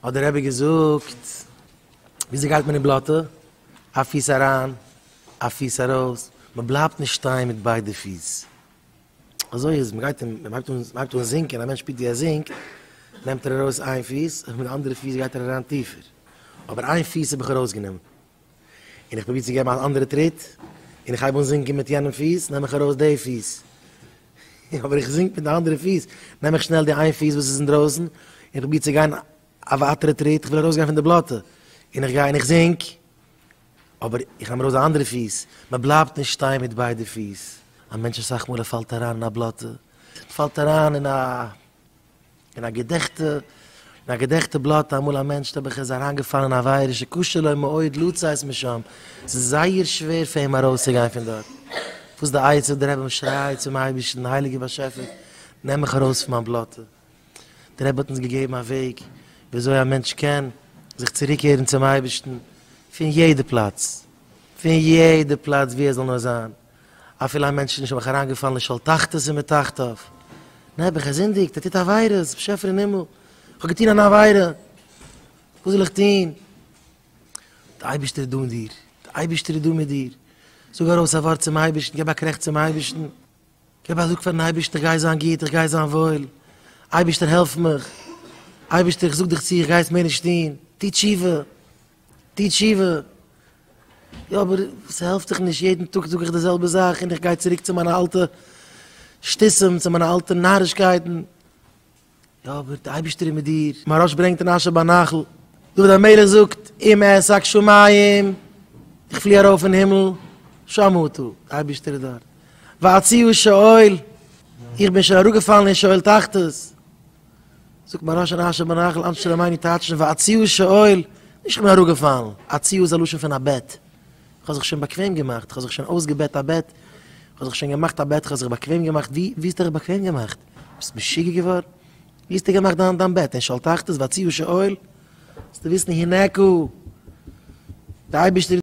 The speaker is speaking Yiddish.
האט דער רבי געזאגט, וויאזוי גייט מען אין בלאטע? א פיס אריין, א פיס ארויס, מען בלייבט נישט שטיין מיט ביידע פיס. אזוי איז, מען גייט אין, מען הייבט אן, מען הייבט אן זינקען, א מענטש שפירט ווי ער זינקט, נעמט ער ארויס איין פיס, און מיט די אנדערע פיס גייט ער אריין טיפער. אבער איין פיס האב איך ארויסגענומען. און איך פרוביר צו געבן אן אנדערע טריט, און איך הייב אן זינקען מיט יענעם פיס, נעם איך ארויס די פיס. אבער איך זינק מיט די אנדערע פיס, נעם איך שנעל די איין פיס וואס איז אינדרויסן, און פרוביר צו גיין א ווייטערע טריט, איך וויל ארויסגיין פון די בלאטע, און איך גיי און איך זינק, אבער איך נעם ארויס די אנדערע פיס, מען בלייבט נישט שטיין מיט ביידע פיס. א מענטש אסאך מאל ער פאלט אריין אין א בלאטע, פאלט אריין אין א אין א געדעכטע אין א געדעכטע בלאטע, אמאל א מענטש נעבעך איז אריינגעפאלן אין א עבירה שקשה לו מאוד לצאת משם, ס'איז זייער שווער פאר אים ארויסצוגיין פון דארט, וואס איז די עצה? דער רבי שרייט צום אייבערשטן, הייליגער באשעפער נעם מיך ארויס פון מיין בלאטע, דער רבי האט אונז געגעבן א וועג ווי אזוי א מענטש קען זיך צוריקקערן צום אייבערשטן פון יעדע פלאץ, פון יעדע פלאץ וואו ער זאל נאר זיין, אפילו א מענטש איז נישט נעבעך אריינגעפאלן אין שאול תחתית ומתחתיו, נעבעך ער זינדיגט, ער טוט עבירות, באשעפער אין הימל, איך האב געטון אן עבירה, וואס זאל איך טון? דער אייבערשטער איז דא מיט דיר, דער אייבערשטער איז דא מיט דיר, זאג ארויס א ווארט צום אייבערשטן, געב א קרעכץ צום אייבערשטן, געב א זאג פארן אייבערשטן איך גיי זיין גוט, איך גיי זיין וואויל, אייבערשטער העלף מיך, אייבערשטער איך זאג דיך צו איך גיי עס מער נישט טון, טו תשובה, טו תשובה, יא אבער ס'העלפט דאך נישט, יעדן טאג זאג איך די זעלבע זאך און איך גיי צוריק צו מיינע אלטע שטותים, צו מיינע אלטע נארישקייטן, יא אבער די אייבערשטער איז מיט דיר. מוהרא"ש ברענגט אין אשר בנחל, דוד המלך זאגט, אם אשק שמים, איך פלי ארויף אין הימל, שם אתה, די אייבערשטער איז דארט, ואציעה שאול, איך בין שוין אראפגעפאלן אין שאול תחתית, זאגט מוהרא"ש אין אשר בנחל, אנשי שלומינו טייטשן ואציעה שאול, נישט איך בין אראפגעפאלן, אציעה איז א לשון פון א בעט, איך האב זיך שוין באקוועם געמאכט, איך האב זיך שוין אויסגעבעט א בעט, איך האב זיך שוין געמאכט א בעט, איך האב זיך באקוועם געמאכט, ווי ווי האסטו דיך באקוועם געמאכט? ביסט משוגע געווארן? ווי האסטו געמאכט דיין דיין בעט? אין שאול תחתית ואציעה שאול? זאלסטו וויסן הנך, די אייבערשטער.